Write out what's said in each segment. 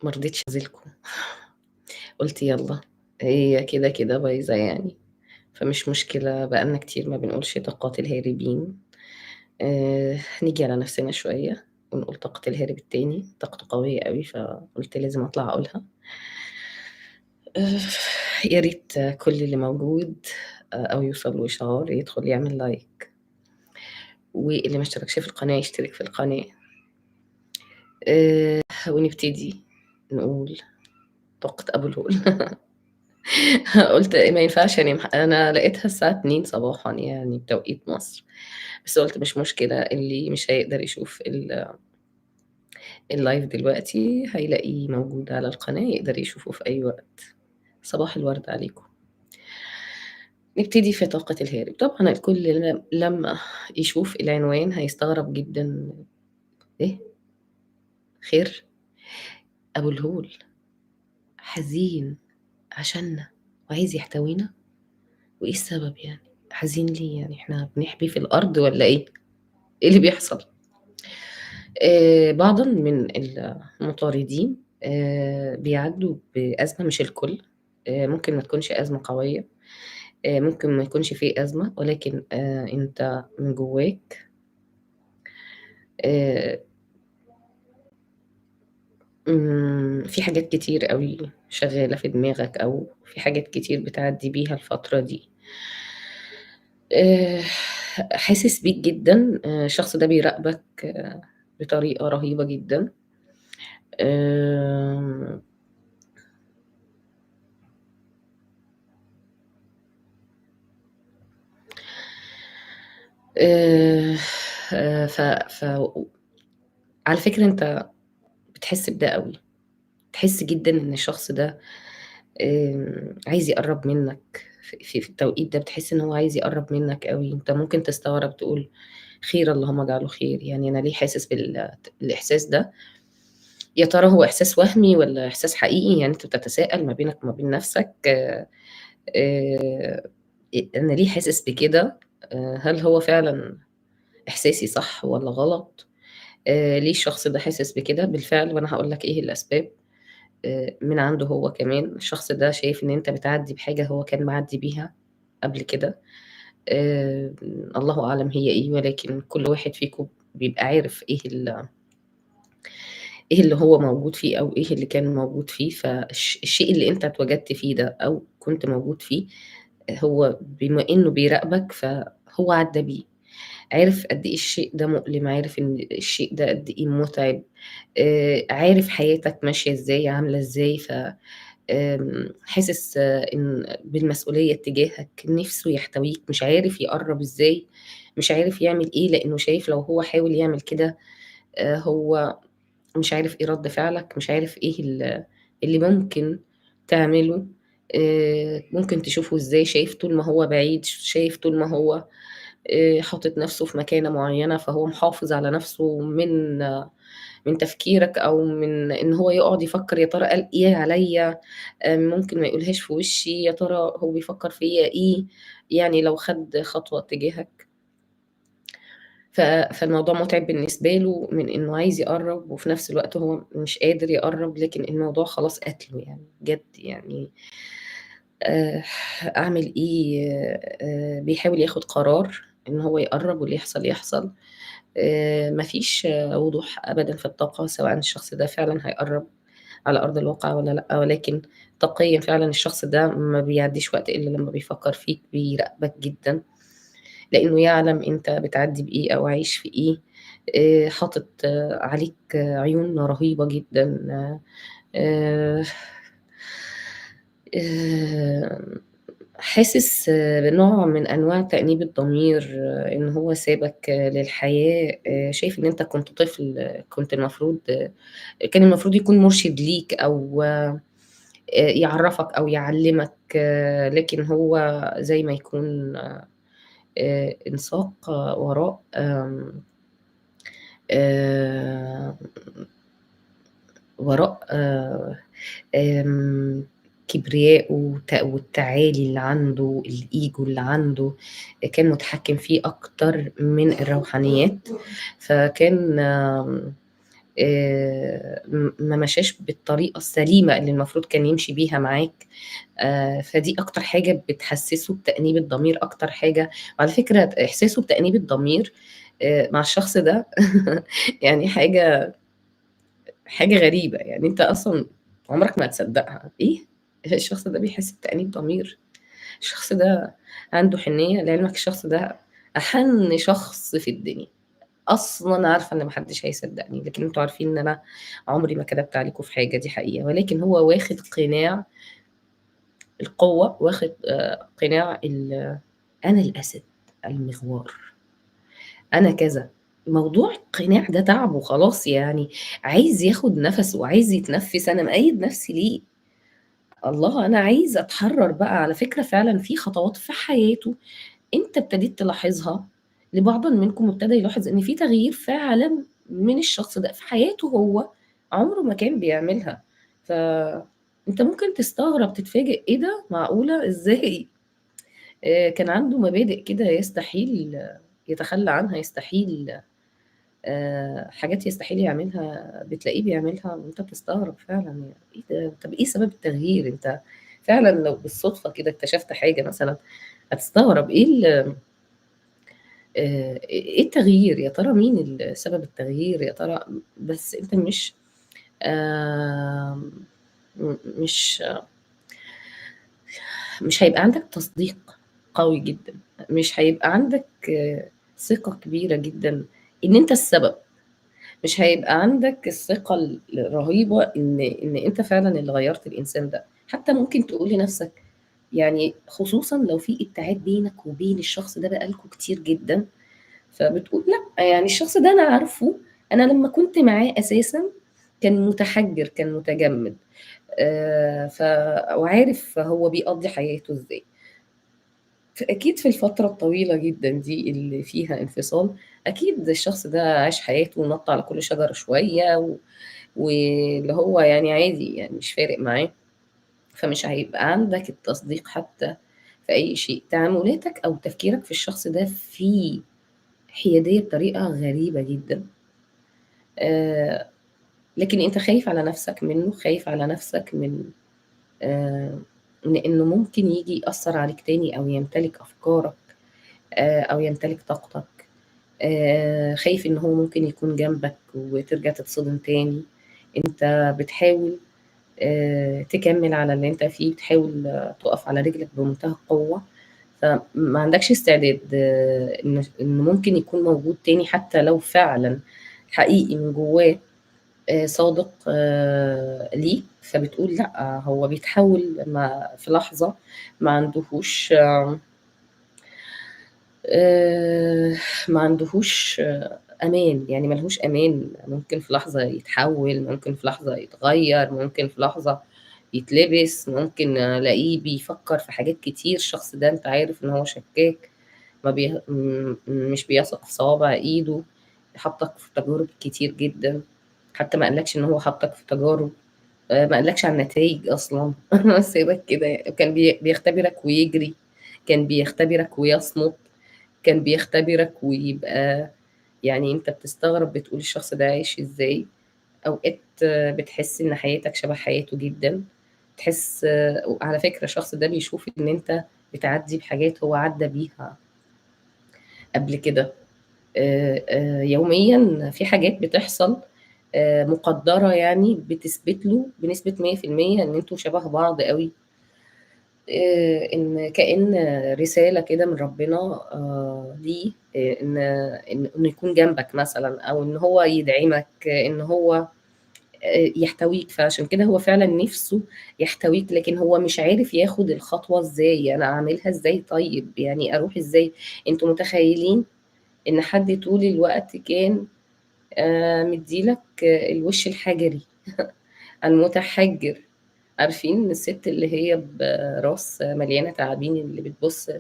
ما رضيتش أنزلكم، قُلت يالّا هي كده، كده بايظة يعني، فمش مشكلة بقى لنا كتير ما بنقولش طاقات الهاربين. نيجي على نفسنا شوية ونقول طاقة الهارب التاني، طاقته قوية أوي فقُلت لازم أطلع أقولها. يا ريت كل اللي موجود أو يوصل له إشعار يدخل يعمل like، واللي ما اشتركش في القناة يشترك في القناة. ونبتدي نقول طاقة أبو الهول. قُلت ما ينفعش أنام، أنا لقيتها الساعة 2:00 صباحًا يعني بتوقيت مصر، بس قُلت مش مشكلة، اللي مش هيقدر يشوف الlive دلوقتي هيلاقيه موجود على القناة، يقدر يشوفه في أي وقت. صباح الورد عليكم. نبتدي في طاقة الهارب. طبعًا الكل لما يشوف العنوان هيستغرب جدًا، إيه؟ خير؟ أبو الهول حزين عشاننا وعايز يحتوينا؟ وإيه السبب يعني؟ حزين ليه يعني؟ إحنا بنحبي في الأرض والّا إيه؟ إيه اللي بيحصل؟ بعضًا من المطاردين بيعدّوا بأزمة، مش الكل، ممكن ما تكونش أزمة قوية، ممكن ما يكونش في أزمة، ولكن أنت من جواك في حاجات كتير أوي شغالة في دماغك، أو في حاجات كتير بتعدّي بيها الفترة دي. حاسس بيك جدًا، الشخص ده بيراقبك بطريقة رهيبة جدًا. ف ف على فكرة أنت بتحس بده أوي، بتحس جدًا إن الشخص ده عايز يقرّب منك في التوقيت ده، بتحس إن هو عايز يقرّب منك أوي. أنت ممكن تستغرب تقول خير اللهم اجعله خير، يعني أنا ليه حاسس الإحساس ده؟ يا ترى هو إحساس وهمي والّا إحساس حقيقي؟ أنت بتتساءل ما بينك وما بين نفسك، أنا ليه حاسس بكده؟ هل هو فعلًا إحساسي صح والّا غلط؟ ليه الشخص ده حاسس بكده؟ بالفعل، وأنا هاقول لك إيه الأسباب. من عنده هو كمان، الشخص ده شايف إن أنت بتعدّي بحاجة هو كان معدّي بيها قبل كده، الله أعلم هي إيه، ولكن كل واحد فيكم بيبقى عارف إيه اللي هو موجود فيه أو إيه اللي كان موجود فيه، الشيء اللي أنت اتوجدت فيه ده أو كنت موجود فيه، هو بما إنه بيراقبك فهو عدّى بيه، عارف قد إيه الشيء ده مؤلم، عارف إن الشيء ده قد إيه متعب، عارف حياتك ماشية إزاي، عاملة إزاي، حاسس إن بالمسؤولية تجاهك، نِفْسه يحتويك، مش عارف يقرّب إزاي، مش عارف يعمل إيه، لإنه شايف لو هو حاول يعمل كده، هو مش عارف إيه رَد فعلك، مش عارف إيه اللي ممكن تعمله، ممكن تشوفه إزاي، شايف طول ما هو بعيد، شايف طول ما هو حاطط نَفْسه في مكانة معيّنة، فهو محافظ على نَفْسه من تفكيرك أو من إن هو يقعد يفكّر يا ترى قال إيه عليّا، ممكن ما يقولهاش في وشّي، يا ترى هو بيفكّر فيّا إيه، يعني لو خَد خطوة تجاهك. فالموضوع مُتعب بالنسبة له من إنه عايز يقرّب وفي نَفْس الوقت هو مش قادر يقرّب، لكن الموضوع خلاص قاتله يعني بجد يعني. أعمل إيه؟ بيحاول ياخُد قرار إن هو يقرّب واللي يحصل يحصل. ما فيش وضوح أبدًا في الطاقة، سواء الشخص ده فعلًا هيقرّب على أرض الواقع والّا لأ، ولكن طاقيًا فعلًا الشخص ده ما بيعدّيش وقت إلا لمّا بيفكّر فيك، بيراقبك جدًا، لإنه يعلم أنت بتعدّي بإيه أو عايش في إيه، حاطط عليك عيون رهيبة جدًا، حاسس بنوع من أنواع تأنيب الضمير، إن هو سابك للحياة، شايف إن أنت كنت طفل، كان المفروض يكون مرشد ليك أو يعرّفك أو يعلّمك، لكن هو زي ما يكون انساق وراء وراء كبريائه والتعالي اللي عنده، الإيجو اللي عنده، كان متحكم فيه أكتر من الروحانيات، فكان ما مشاش بالطريقة السليمة اللي المفروض كان يمشي بيها معاك. فدي أكتر حاجة بتحسسه بتأنيب الضمير، أكتر حاجة. وعلى فكرة إحساسه بتأنيب الضمير مع الشخص ده يعني حاجة غريبة، يعني أنت أصلًا عمرك ما هتصدقها، إيه؟ الشخص ده بيحس بتأنيب ضمير؟ الشخص ده عنده حنية؟ لعلمك الشخص ده أحن شخص في الدنيا. أصلًا عارفة إن ما حدش هيصدقني، لكن أنتم عارفين إن أنا عمري ما كدبت عليكم في حاجة، دي حقيقة، ولكن هو واخد قناع القوة، واخد قناع أنا الأسد المغوار، أنا كذا. موضوع القناع ده تعبه خلاص، يعني عايز ياخد نفسه وعايز يتنفس. أنا مقيد نفسي ليه؟ الله، أنا عايز أتحرر بقى. على فكرة فعلًا في خطوات في حياته أنت ابتديت تلاحظها، لبعض منكم ابتدى يلاحظ إن في تغيير فعلًا من الشخص ده في حياته، هو عمره ما كان بيعملها. فأنت ممكن تستغرب، تتفاجئ، إيه ده؟ معقولة؟ إزاي؟ كان عنده مبادئ كده يستحيل يتخلى عنها، يستحيل حاجات يستحيل يعملها بتلاقيه بيعملها وأنت بتستغرب فعلًا، يعني إيه ده؟ طب إيه سبب التغيير؟ أنت فعلًا لو بالصدفة كده اكتشفت حاجة مثلًا هتستغرب إيه إيه التغيير؟ يا ترى مين سبب التغيير؟ يا ترى؟ بس أنت مش مش مش هيبقى عندك تصديق قوي جدًا، مش هيبقى عندك ثقة كبيرة جدًا إن أنت السبب، مش هيبقى عندك الثقة الرهيبة إن أنت فعلًا اللي غيّرت الإنسان ده. حتى ممكن تقول لنفسك يعني خصوصًا لو في ابتعاد بينك وبين الشخص ده بقى لكم كتير جدًا، فبتقول لأ، يعني الشخص ده أنا عارفه، أنا لمّا كنت معاه أساسًا كان متحجر، كان متجمد، وعارف هو بيقضّي حياته إزاي. فأكيد في الفترة الطويلة جدًا دي اللي فيها انفصال، أكيد الشخص ده عاش حياته ونَط على كل شجرة شوية واللي هو يعني عادي، يعني مش فارق معاه، فمش هيبقى عندك التصديق حتى في أي شيء. تعاملاتك أو تفكيرك في الشخص ده فيه حيادية بطريقة غريبة جدًا. لكن أنت خايف على نفسك منه، خايف على نفسك من من إنه ممكن ييجي يأثّر عليك تاني أو يمتلك أفكارك، أو يمتلك طاقتك، خايف إن هو ممكن يكون جنبك وترجع تتصدم تاني. أنت بتحاول تكمّل على اللي أنت فيه، بتحاول تُقف على رجلك بمنتهى القوة، فما عندكش استعداد إن ممكن يكون موجود تاني، حتى لو فعلًا حقيقي من جواه صادق ليك، فبتقول لأ، هو بيتحول ما في لحظة، ما عندهوش ما عندهوش أمان، يعني ما لهوش أمان، ممكن في لحظة يتحول، ممكن في لحظة يتغيّر، ممكن في لحظة يتلبس، ممكن ألاقيه بيفكّر في حاجات كتير. الشخص ده أنت عارف إن هو شكّاك، ما بيه م مش بيثق في صوابع إيده، حطّك في تجارب كتير جدًا، حتى ما قالكش إن هو حطّك في تجارب، ما قالكش على النتايج أصلًا، سايبك كده، كان بيختبرك ويجري، كان بيختبرك ويصمت، كان بيختبرك ويبقى يعني أنت بتستغرب بتقول الشخص ده عايش إزاي. أوقات بتحس إن حياتك شبه حياته جدًا، تحس، وعلى فكرة الشخص ده بيشوف إن أنت بتعدّي بحاجات هو عدّى بيها قبل كده. يوميًا في حاجات بتحصل مقدرة، يعني بتثبت له بنسبة مية في المية إن أنتم شبه بعض أوي، إن كأن رسالة كده من ربنا ليه، إنه يكون جنبك مثلًا، أو إن هو يدعمك، إن هو يحتويك. فعشان كده هو فعلًا نفسه يحتويك، لكن هو مش عارف ياخد الخطوة إزاي، أنا أعملها إزاي طيب، يعني أروح إزاي؟ أنتم متخيلين إن حد طول الوقت كان مديلك الوش الحجري المتحجر، عارفين الست اللي هي براس مليانة تعابين اللي بتبص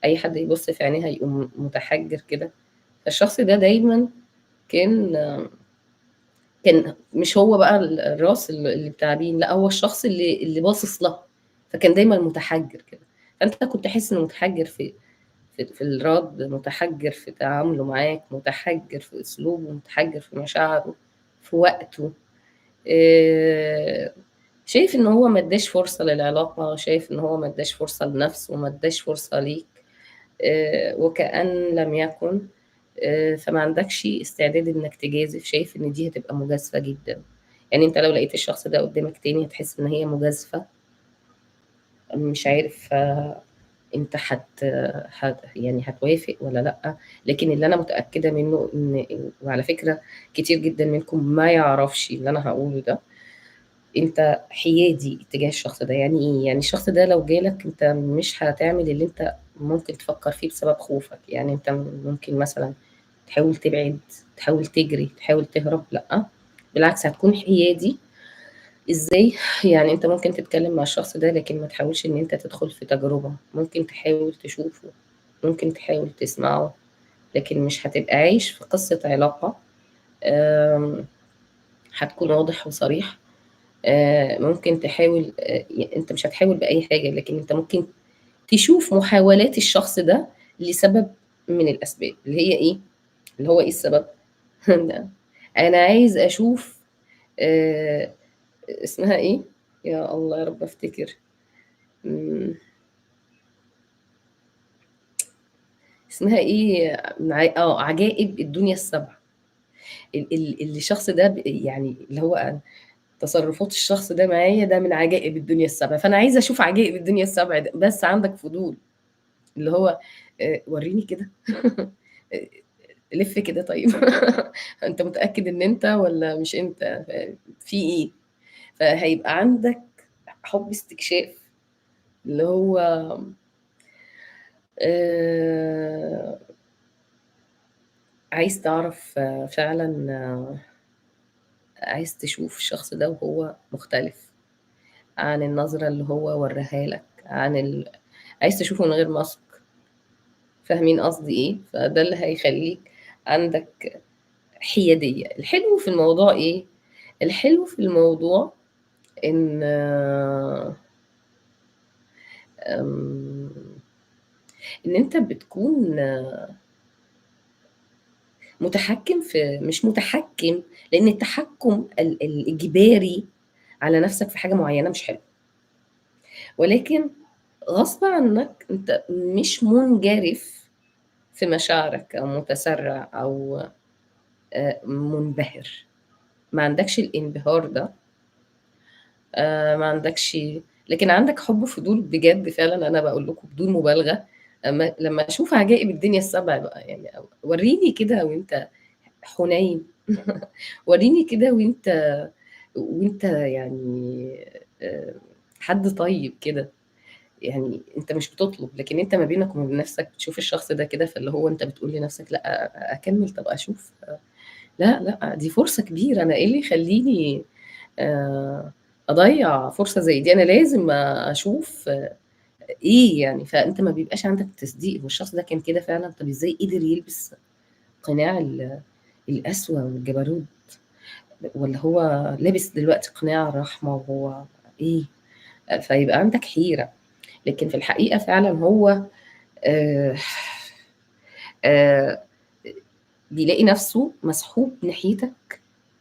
أي حد يبص في عينيها يقوم متحجر كده؟ فالشخص ده دايمًا كان مش هو بقى الراس اللي بتعابين، لا هو الشخص اللي باصص لها، فكان دايمًا متحجّر كده، فأنت كنت تحس إنه متحجّر في الرَد، متحجّر في تعامله معاك، متحجّر في أسلوبه، متحجّر في مشاعره، في وقته. آآ شايف إن هو ما ادّاش فرصة للعلاقة، شايف إن هو ما ادّاش فرصة لنَفْسه، ما ادّاش فرصة ليك، وكأن لم يكن، فما عندكش استعداد إنك تجازف، شايف إن دي هتبقى مجازفة جدًا. يعني أنت لو لقيت الشخص ده قدّامك تاني هتحس إن هي مجازفة. مش عارف أنت هت هت يعني هتوافق والّا لأ، لكن اللي أنا متأكدة منه إن وعلى فكرة كتير جدًا منكم ما يعرفش اللي أنا هاقوله ده، أنت حيادي اتجاه الشخص ده، يعني إيه؟ يعني الشخص ده لو جالك أنت مش هتعمل اللي أنت ممكن تفكّر فيه بسبب خوفك، يعني أنت ممكن مثلًا تحاول تبعد، تحاول تجري، تحاول تهرب، لأ، بالعكس هتكون حيادي. إزاي؟ يعني أنت ممكن تتكلم مع الشخص ده لكن ما تحاولش إن أنت تدخل في تجربة، ممكن تحاول تشوفه، ممكن تحاول تسمعه، لكن مش هتبقى عايش في قصة علاقة. هتكون واضح وصريح. ممكن تحاول، أنت مش هتحاول بأي حاجة، لكن أنت ممكن تشوف محاولات الشخص ده لسبب من الأسباب، اللي هي إيه؟ اللي هو إيه السبب؟ أنا عايز أشوف، اسمها إيه؟ يا الله يا رب أفتكر. اسمها إيه؟ عجائب الدنيا السبع. اللي الشخص ده يعني اللي هو تصرفات الشخص ده معايا ده من عجائب الدنيا السبع، فأنا عايزة أشوف عجائب الدنيا السبع ده، بس عندك فضول اللي هو، وريني كده. لف كده طيب. أنت متأكد إن أنت والّا مش أنت؟ في إيه؟ فهيبقى عندك حب استكشاف اللي هو، عايز تعرف فعلًا، عايز تشوف الشخص ده وهو مختلف عن النظرة اللي هو وراها لك، عايز تشوفه من غير ماسك. فاهمين قصدي إيه؟ فده اللي هيخليك عندك حيادية. الحلو في الموضوع إيه؟ الحلو في الموضوع إن أنت بتكون متحكم في، مش متحكم، لأن التحكم الإجباري على نفسك في حاجة معينة مش حلو، ولكن غصب عنك أنت مش منجرف في مشاعرك أو متسرع أو، منبهر، ما عندكش الانبهار ده، ما عندكش، لكن عندك حب فضول بجد فعلا. أنا بقول لكم بدون مبالغة، لما أشوف عجائب الدنيا السبع بقى، وريني كده وأنت حنين، وريني كده وأنت حد طيب كده، أنت مش بتطلب، لكن أنت ما بينك وما بين نفسك بتشوف الشخص ده كده، فاللي هو أنت بتقول لنفسك لا أكمل، طب أشوف، لا لا دي فرصة كبيرة، أنا إيه اللي يخليني، أضيع فرصة زي دي، أنا لازم أشوف، إيه يعني. فأنت ما بيبقاش عندك تصديق هو الشخص ده كان كده فعلا، طب إزاي قدر يلبس قناع القسوة والجبروت، ولا هو لابس دلوقتي قناع الرحمة وهو إيه؟ فيبقى عندك حيرة. لكن في الحقيقة فعلا هو، بيلاقي نفسه مسحوب ناحيتك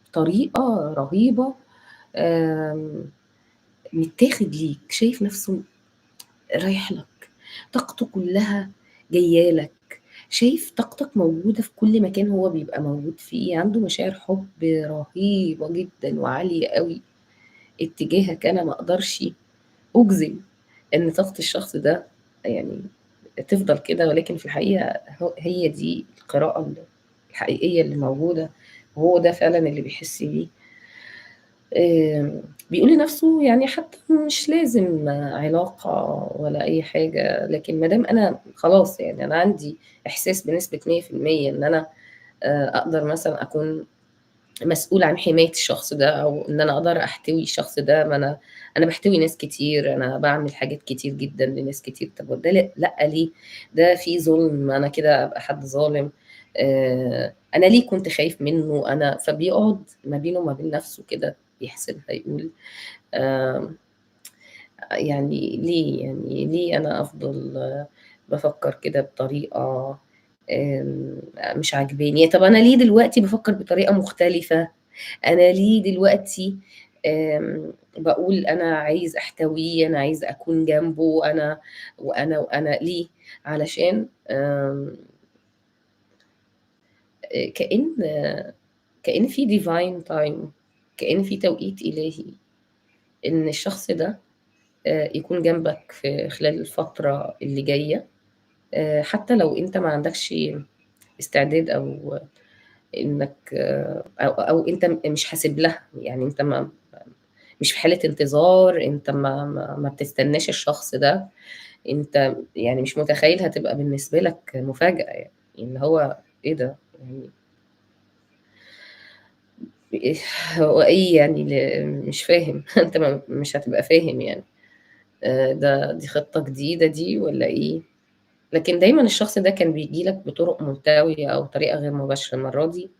بطريقة رهيبة، متاخد ليك، شايف نفسه رايح لك، طاقته كلها جاية لك، شايف طاقتك موجودة في كل مكان هو بيبقى موجود فيه، عنده مشاعر حب رهيبة جدا وعالية قوي اتجاهك. أنا ما أقدرش أجزم إن طاقة الشخص ده تفضل كده، ولكن في الحقيقة هي دي القراءة الحقيقية اللي موجودة، وهو ده فعلا اللي بيحس بيه. بيقول لنفسه حتى مش لازم علاقة ولا أي حاجة، لكن ما دام أنا خلاص أنا عندي إحساس بنسبة مية في المية إن أنا، أقدر مثلا أكون مسؤول عن حماية الشخص ده، أو إن أنا أقدر أحتوي الشخص ده، ما أنا بحتوي ناس كتير، أنا بعمل حاجات كتير جدا لناس كتير، طب ده لأ ليه؟ ده في ظلم، أنا كده أبقى حد ظالم، أنا ليه كنت خايف منه؟ أنا فبيقعد ما بينه وما بين نفسه كده يحسبها، يقول، يعني ليه، يعني ليه أنا أفضل بافكّر كده بطريقة آمم مش عاجباني؟ طَب أنا ليه دلوقتي بافكّر بطريقة مختلفة؟ أنا ليه دلوقتي باقول أنا عايز أحتويه، أنا عايز أكون جنبه، أنا وأنا وأنا ليه؟ علشان كأن في divine time، كأن في توقيت إلهي إن الشخص ده يكون جنبك في خلال الفترة اللي جاية، حتى لو أنت ما عندكش استعداد أو إنك أو أنت مش حاسب لها، يعني أنت ما مش في حالة انتظار، أنت ما بتستناش الشخص ده، أنت يعني مش متخيل هتبقى بالنسبة لك مفاجأة، يعني اللي هو إيه ده؟ يعني إيه هو إيه يعني مش فاهم. أنت مش هتبقى فاهم يعني. ده دي خطة جديدة دي والّا إيه؟ لكن دايمًا الشخص ده كان بييجي لك بطرق ملتوية أو طريقة غير مباشرة، المرة دي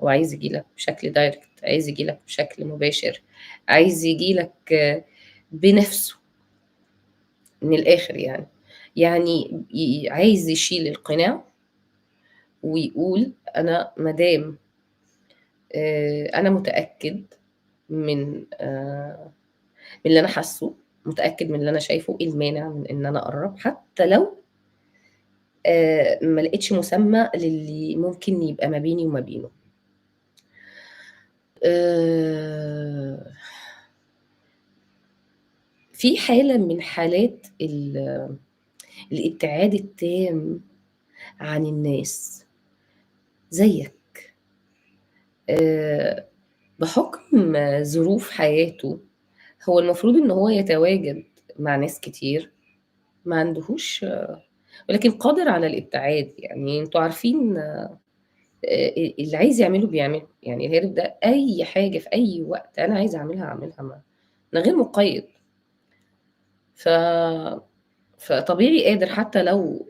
هو عايز ييجي لك بشكل direct، عايز ييجي لك بشكل مباشر، عايز ييجي لك بنفسه. من الآخر يعني. يعني عايز يشيل القناع ويقول أنا ما دام أنا متأكد من اللي أنا حاسه، متأكد من اللي أنا شايفه، إيه المانع من إن أنا أقرب حتى لو ما لقيتش مسمى للي ممكن يبقى ما بيني وما بينه. في حالة من حالات الابتعاد التام عن الناس زيك، بحكم ظروف حياته هو المفروض إن هو يتواجد مع ناس كتير، ما عندهوش، ولكن قادر على الابتعاد. يعني انتوا عارفين، اللي عايز يعمله بيعمله، يعني الهارب ده أي حاجة في أي وقت أنا عايز أعملها أعملها، أنا غير مقيد. فطبيعي قادر حتى لو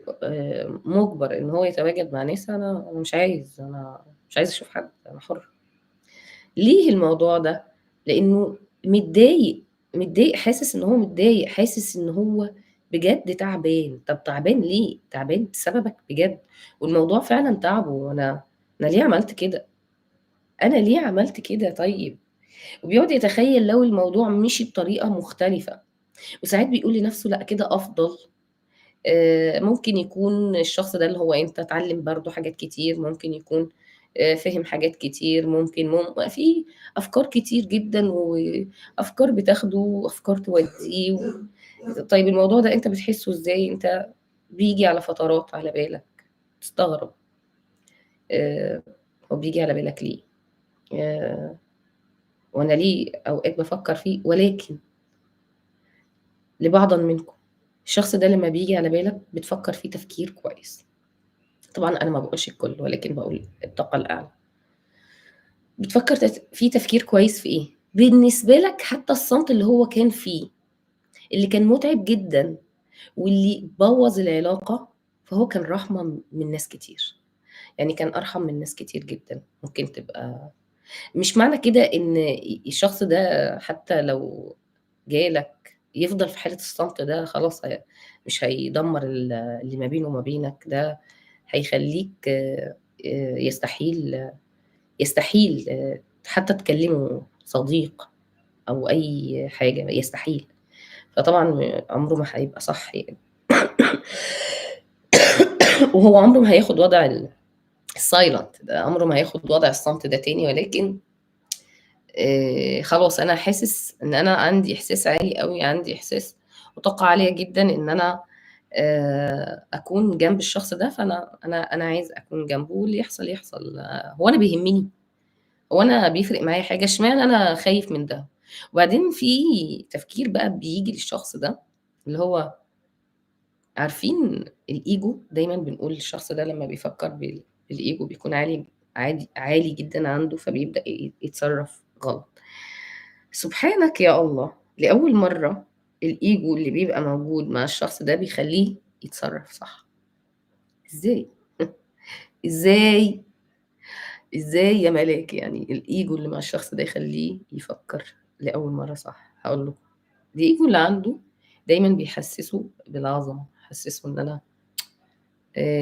مجبر إن هو يتواجد مع ناس، أنا مش عايز، أنا مش عايز أشوف حد، أنا حر. ليه الموضوع ده؟ لأنه متضايق، متضايق، حاسس إن هو متضايق، حاسس إن هو بجد تعبان. طب تعبان ليه؟ تعبان بسببك بجد، والموضوع فعلا تعبه. وأنا ليه عملت كده؟ أنا ليه عملت كده؟ طيب، وبيقعد يتخيل لو الموضوع مشي بطريقة مختلفة، وساعات بيقول لنفسه لا كده أفضل. ممكن يكون الشخص ده اللي هو أنت اتعلم برضو حاجات كتير، ممكن يكون فهم حاجات كتير، ممكن في أفكار كتير جدا، وأفكار بتاخده وأفكار توديه. طيب الموضوع ده أنت بتحسه إزاي؟ أنت بيجي على فترات على بالك تستغرب، هو بيجي على بالك ليه؟ وأنا ليه أوقات بفكر فيه؟ ولكن لبعضا منكم الشخص ده لما بيجي على بالك بتفكر فيه تفكير كويس. طبعا أنا ما بقولش الكل، ولكن بقول الطاقة الأعلى. بتفكر فيه تفكير كويس في إيه؟ بالنسبة لك حتى الصمت اللي هو كان فيه، اللي كان متعب جدا واللي بوظ العلاقة، فهو كان رحمة من ناس كتير، يعني كان أرحم من ناس كتير جدا. ممكن تبقى مش معنى كده إن الشخص ده حتى لو جالك يفضل في حالة الصمت ده، خلاص مش هيدمر اللي ما بينه وما بينك، ده هيخليك يستحيل حتى تكلمه صديق أو أي حاجة، يستحيل. فطبعا عمره ما هيبقى صح يعني. وهو عمره ما هياخد وضع السايلنت ده، عمره ما هياخد وضع الصمت ده تاني. ولكن خلاص أنا حاسس إن أنا عندي إحساس عالي قوي، عندي إحساس وطاقة عالية جدا إن أنا أكون جنب الشخص ده، فأنا أنا عايز أكون جنبه، واللي يحصل يحصل. هو أنا بيهمني؟ هو أنا بيفرق معايا حاجة؟ اشمعنى أنا خايف من ده؟ وبعدين في تفكير بقى بيجي للشخص ده اللي هو عارفين الإيجو، دايما بنقول الشخص ده لما بيفكر بالإيجو بيكون عالي، عالي، عالي جدا عنده، فبيبدأ يتصرف غلط. سبحانك يا الله، لأول مرة الإيجو اللي بيبقى موجود مع الشخص ده بيخليه يتصرف صح. إزاي؟ إزاي؟ إزاي يا ملاك؟ يعني الإيجو اللي مع الشخص ده يخليه يفكر لأول مرة صح. هقول لكم، الإيجو اللي عنده دايمًا بيحسّسه بالعظمة، يحسّسه إن أنا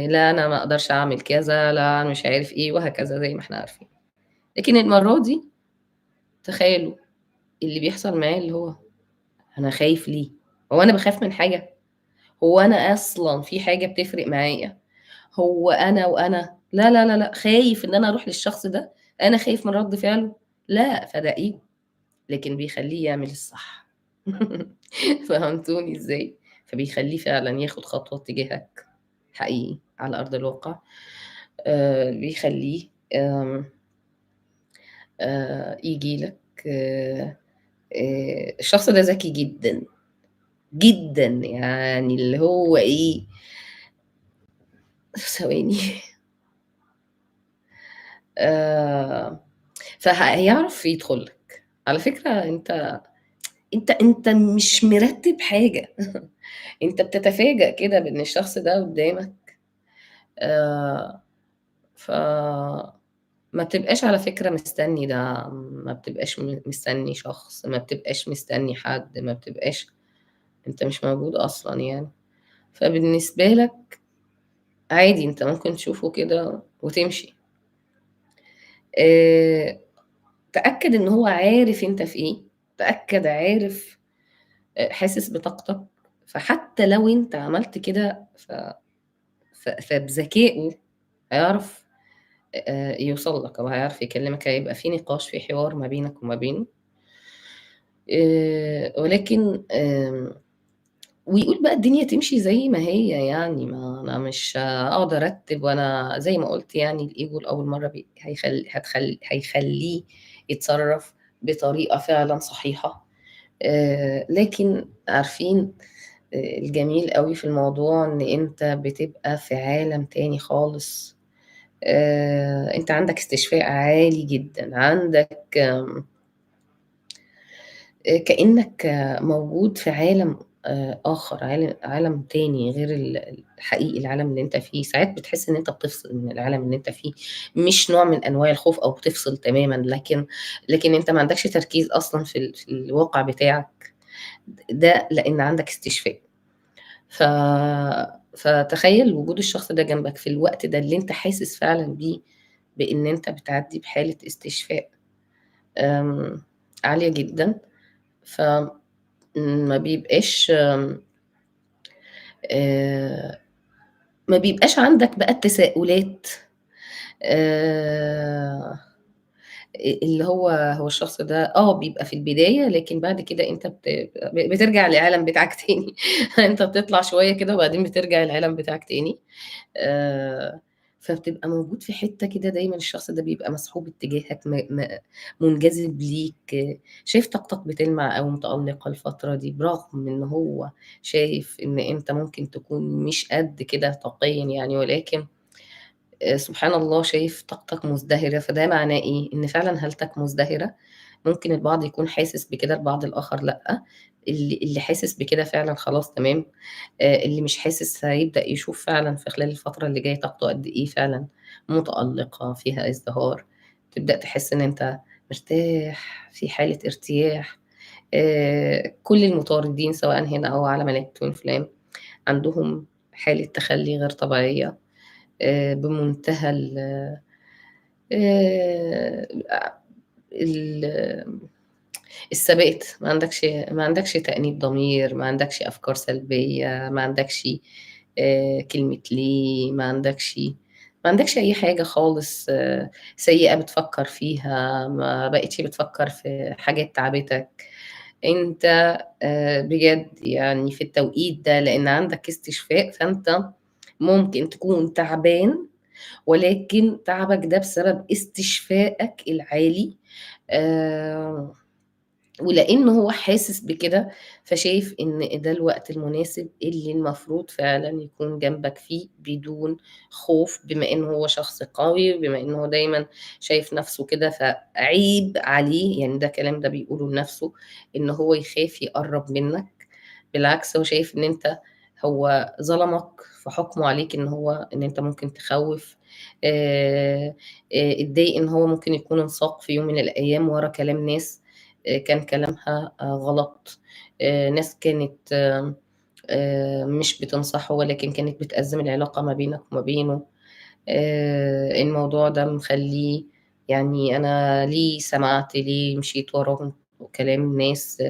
لا أنا ما أقدرش أعمل كذا، لا مش عارف إيه وهكذا زي ما إحنا عارفين. لكن المرّة دي تخيّلوا اللي بيحصل معاه اللي هو أنا خايف ليه؟ هو أنا باخاف من حاجة؟ هو أنا أصلًا في حاجة بتفرق معايا؟ هو أنا وأنا؟ لا، لا، لا، لأ، خايف إن أنا أروح للشخص ده، أنا خايف من رَد فعله، لأ، فده ego لكن بيخلّيه يعمل الصح. فهمتوني إزاي؟ فبيخلّيه فعلًا ياخد خطوة تجاهك حقيقي على أرض الواقع، بيخلّيه آمم ييجي لك الشخص ده ذكي جدًا، جدًا، يعني اللي هو إيه ثواني هيعرف يدخل لك. على فكرة أنت مش مرتّب حاجة، أنت بتتفاجأ كده بإن الشخص ده قدّامك ف ما بتبقاش على فكرة مستني دعم، ما بتبقاش مستني شخص، ما بتبقاش مستني حد، ما بتبقاش أنت مش موجود أصلًا يعني. فبالنسبة لك عادي أنت ممكن تشوفه كده وتمشي. تأكد إن هو عارف أنت في إيه، تأكد عارف حاسس بطاقتك، فحتى لو أنت عملت كده ف ف فبذكائه هيعرف يوصل لك أو هيعرف يكلمك، هيبقى في نقاش، في حوار ما بينك وما بينه. ولكن ويقول بقى الدنيا تمشي زي ما هي يعني، ما أنا مش هاقعد أرتّب وأنا زي ما قُلت يعني الego لأول مرّة بي هيخل هتخل هيخلّيه يتصرّف بطريقة فعلًا صحيحة. لكن عارفين الجميل أوي في الموضوع إن أنت بتبقى في عالم تاني خالص. أنت عندك استشفاء عالي جدًا، عندك كإنّك موجود في عالم آخر، عالم تاني غير الحقيقي، العالم اللي أنت فيه. ساعات بتحس إن أنت بتفصل من العالم اللي أنت فيه، مش نوع من أنواع الخوف أو بتفصل تمامًا، لكن أنت ما عندكش تركيز أصلًا في الواقع بتاعك، ده لإن عندك استشفاء. فتخيل وجود الشخص ده جنبك في الوقت ده اللي أنت حاسس فعلًا بيه بإن أنت بتعدّي بحالة استشفاء عالية جدًا، فما بيبقاش ما بيبقاش عندك بقى التساؤلات اللي هو الشخص ده بيبقى في البداية، لكن بعد كده أنت بترجع للعالم بتاعك تاني. أنت بتطلع شوية كده وبعدين بترجع العالم بتاعك تاني. فبتبقى موجود في حتة كده دايمًا الشخص ده بيبقى مسحوب اتجاهك، م م منجذب ليك، شايف طاقتك بتلمع أو متألقة الفترة دي، برغم إن هو شايف إن أنت ممكن تكون مش قد كده طاقيًا يعني، ولكن سبحان الله شايف طاقتك مزدهرة، فده معناه إيه؟ إن فعلًا هالتك مزدهرة. ممكن البعض يكون حاسس بكده، البعض الآخر لأ. اللي حاسس بكده فعلًا خلاص تمام، اللي مش حاسس هيبدأ يشوف فعلًا في خلال الفترة اللي جاية طاقته قد إيه فعلًا متألقة، فيها ازدهار. تبدأ تحس إن أنت مرتاح، في حالة ارتياح. كل المطاردين سواء هنا أو على ملاك twin flame عندهم حالة تخلي غير طبيعية، بمنتهى الثبات. ما عندكش تأنيب ضمير، ما عندكش أفكار سلبية، ما عندكش كلمة ليه، ما عندكش أي حاجة خالص سيئة بتفكر فيها، ما بقتش بتفكر في حاجات تعبتك. أنت بجد يعني في التوقيت ده لأن عندك استشفاء، فأنت ممكن تكون تعبان، ولكن تعبك ده بسبب استشفائك العالي، ولأن هو حاسس بكده فشايف إن ده الوقت المناسب اللي المفروض فعلًا يكون جنبك فيه بدون خوف، بما إن هو شخص قوي، وبما إن هو دايمًا شايف نفسه كده، فعيب عليه، يعني ده كلام ده بيقوله لنفسه، إن هو يخاف يقرب منك. بالعكس هو شايف إن أنت هو ظلمك في حكمه عليك إن أنت ممكن تخوف، اتضايق إن هو ممكن يكون انساق في يوم من الأيام ورا كلام ناس كان كلامها غلط، ناس كانت مش بتنصحه ولكن كانت بتأزم العلاقة ما بينك وما بينه. الموضوع ده مخلّيه يعني أنا ليه سمعت، ليه مشيت وراهم وكلام الناس،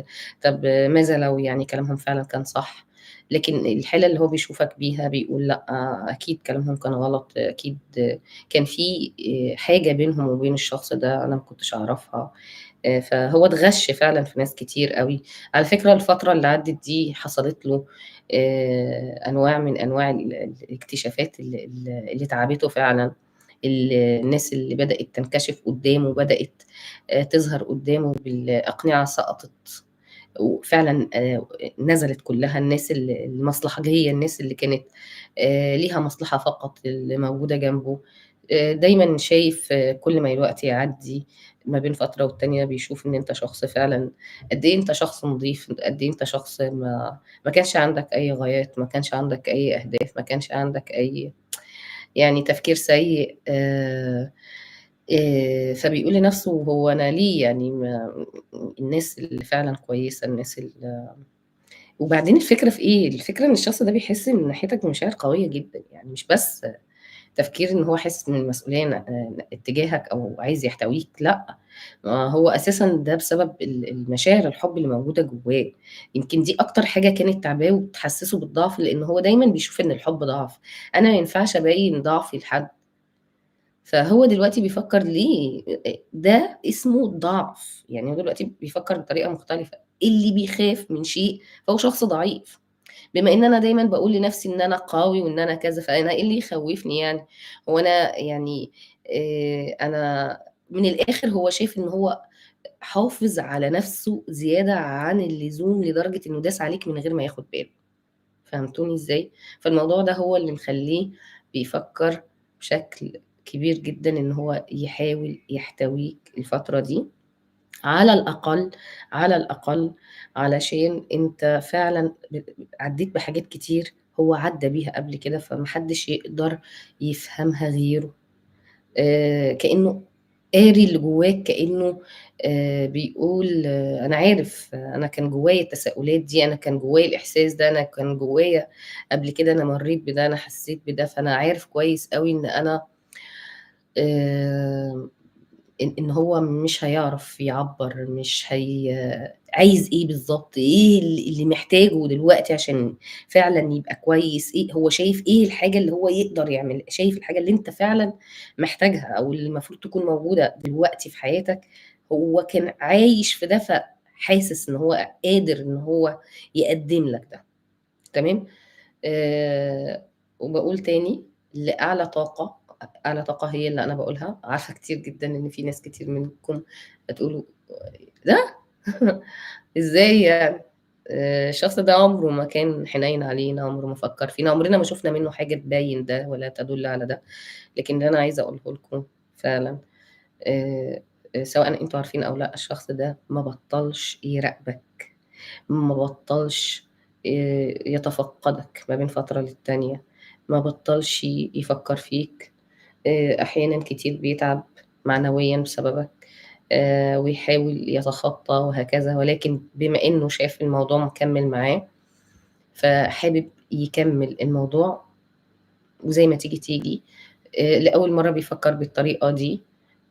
طب ماذا لو يعني كلامهم فعلًا كان صح؟ لكن الحالة اللي هو بيشوفك بيها بيقول لأ، أكيد كلامهم كان غلط، أكيد كان في حاجة بينهم وبين الشخص ده أنا ما كنتش أعرفها. فهو اتغش فعلًا في ناس كتير أوي. على فكرة الفترة اللي عدِّت دي حصلت له أنواع من أنواع الاكتشافات اللي تعبته فعلًا، الناس اللي بدأت تنكشف قدّامه وبدأت تظهر قدّامه بالأقنعة سقطت، وفعلًا نزلت كلّها، الناس المصلحجية، الناس اللي كانت ليها مصلحة فقط اللي موجودة جنبه. دايمًا شايف كل ما الوقت يعدّي ما بين فترة والتانية بيشوف إن أنت شخص فعلًا قد إيه أنت شخص نضيف، قد إيه أنت شخص ما كانش عندك أي غايات، ما كانش عندك أي أهداف، ما كانش عندك أي يعني تفكير سيء. فبيقول لنفسه هو أنا ليه يعني ما الناس اللي فعلًا كويسة، الناس وبعدين الفكرة في إيه؟ الفكرة إن الشخص ده بيحس من ناحيتك بمشاعر قوية جدًا، يعني مش بس تفكير إن هو حاسس من المسؤولية اتجاهك أو عايز يحتويك، لأ، ما هو أساسًا ده بسبب المشاعر الحب اللي موجودة جواه. يمكن دي أكتر حاجة كانت تعباه وبتحسسه بالضعف، لإن هو دايمًا بيشوف إن الحب ضعف، أنا ما ينفعش أبيّن ضعفي لحد. فهو دلوقتي بيفكر ليه ده اسمه ضعف، يعني هو دلوقتي بيفكر بطريقة مختلفة، اللي بيخاف من شيء فهو شخص ضعيف. بما إن أنا دايمًا باقول لنفسي إن أنا قوي وإن أنا كذا، فأنا إيه اللي يخوّفني يعني؟ هو أنا يعني أنا من الآخر هو شايف إن هو حافظ على نفسه زيادة عن اللزوم لدرجة إنه داس عليك من غير ما ياخد باله. فهمتوني إزاي؟ فالموضوع ده هو اللي مخلّيه بيفكر بشكل كبير جدًا إن هو يحاول يحتويك الفترة دي، على الأقل، على الأقل علشان أنت فعلًا عدّيت بحاجات كتير هو عدّى بيها قبل كده، فما حدش يقدر يفهمها غيره. كأنه قاري اللي جواك، كأنه بيقول أنا عارف، أنا كان جوايا التساؤلات دي، أنا كان جوايا الإحساس ده، أنا كان جوايا قبل كده، أنا مرّيت بده، أنا حسيت بده، فأنا عارف كويس أوي إن أنا إن هو مش هيعرف يعبّر، مش هي عايز إيه بالضبط، إيه اللي محتاجه دلوقتي عشان فعلًا يبقى كويس، إيه هو شايف إيه الحاجة اللي هو يقدر يعملها، شايف الحاجة اللي أنت فعلًا محتاجها أو اللي المفروض تكون موجودة دلوقتي في حياتك، هو كان عايش في ده، فحاسس إن هو قادر إن هو يقدّم لك ده، تمام؟ وباقول تاني لأعلى طاقة، أعلى طاقة هي اللي أنا باقولها، عارفة كتير جدًا إن في ناس كتير منكم هتقولوا ده؟ إزاي يعني؟ الشخص ده عمره ما كان حنين علينا، عمره ما فكّر فينا، عمرنا ما شُفنا منه حاجة تبيّن ده ولا تدُل على ده، لكن اللي أنا عايزة أقوله لكم فعلًا سواء أنتم عارفين أو لأ، الشخص ده ما بطّلش يراقبك، ما بطّلش يتفقّدك ما بين فترة للتانية، ما بطّلش يفكّر فيك، أحيانًا كتير بيتعب معنويًا بسببك، ويحاول يتخطى وهكذا، ولكن بما إنه شاف الموضوع مكمّل معاه، فحابب يكمّل الموضوع وزي ما تيجي، تيجي. لأول مرّة بيفكّر بالطريقة دي،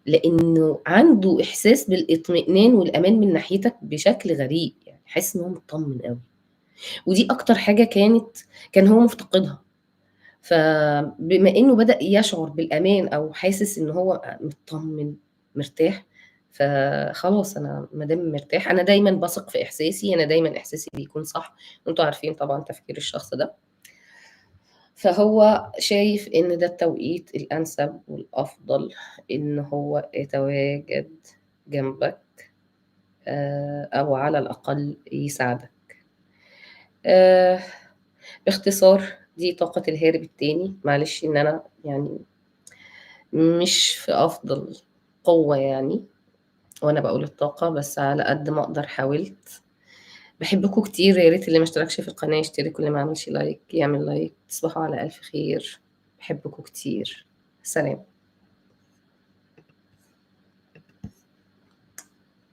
لإنه عنده إحساس بالإطمئنان والأمان من ناحيتك بشكل غريب، يعني حاسس إن هو متطمن أوي، ودي أكتر حاجة كان هو مفتقدها. فبما إنه بدأ يشعر بالأمان أو حاسس إن هو متطمن، مرتاح، فخلاص أنا ما دام مرتاح، أنا دايمًا باثق في إحساسي، أنا دايمًا إحساسي بيكون صح، وأنتم عارفين طبعًا تفكير الشخص ده. فهو شايف إن ده التوقيت الأنسب والأفضل إن هو يتواجد جنبك، أو على الأقل يساعدك. باختصار دي طاقة الهارب التاني، معلش إن أنا يعني مش في أفضل قوة يعني وأنا باقول الطاقة، بس على قد ما أقدر حاولت. باحبكم كتير، يا ريت اللي ما اشتركش في القناة يشترك، واللي ما عملش like يعمل like. تصبحوا على ألف خير، باحبكم كتير، سلام.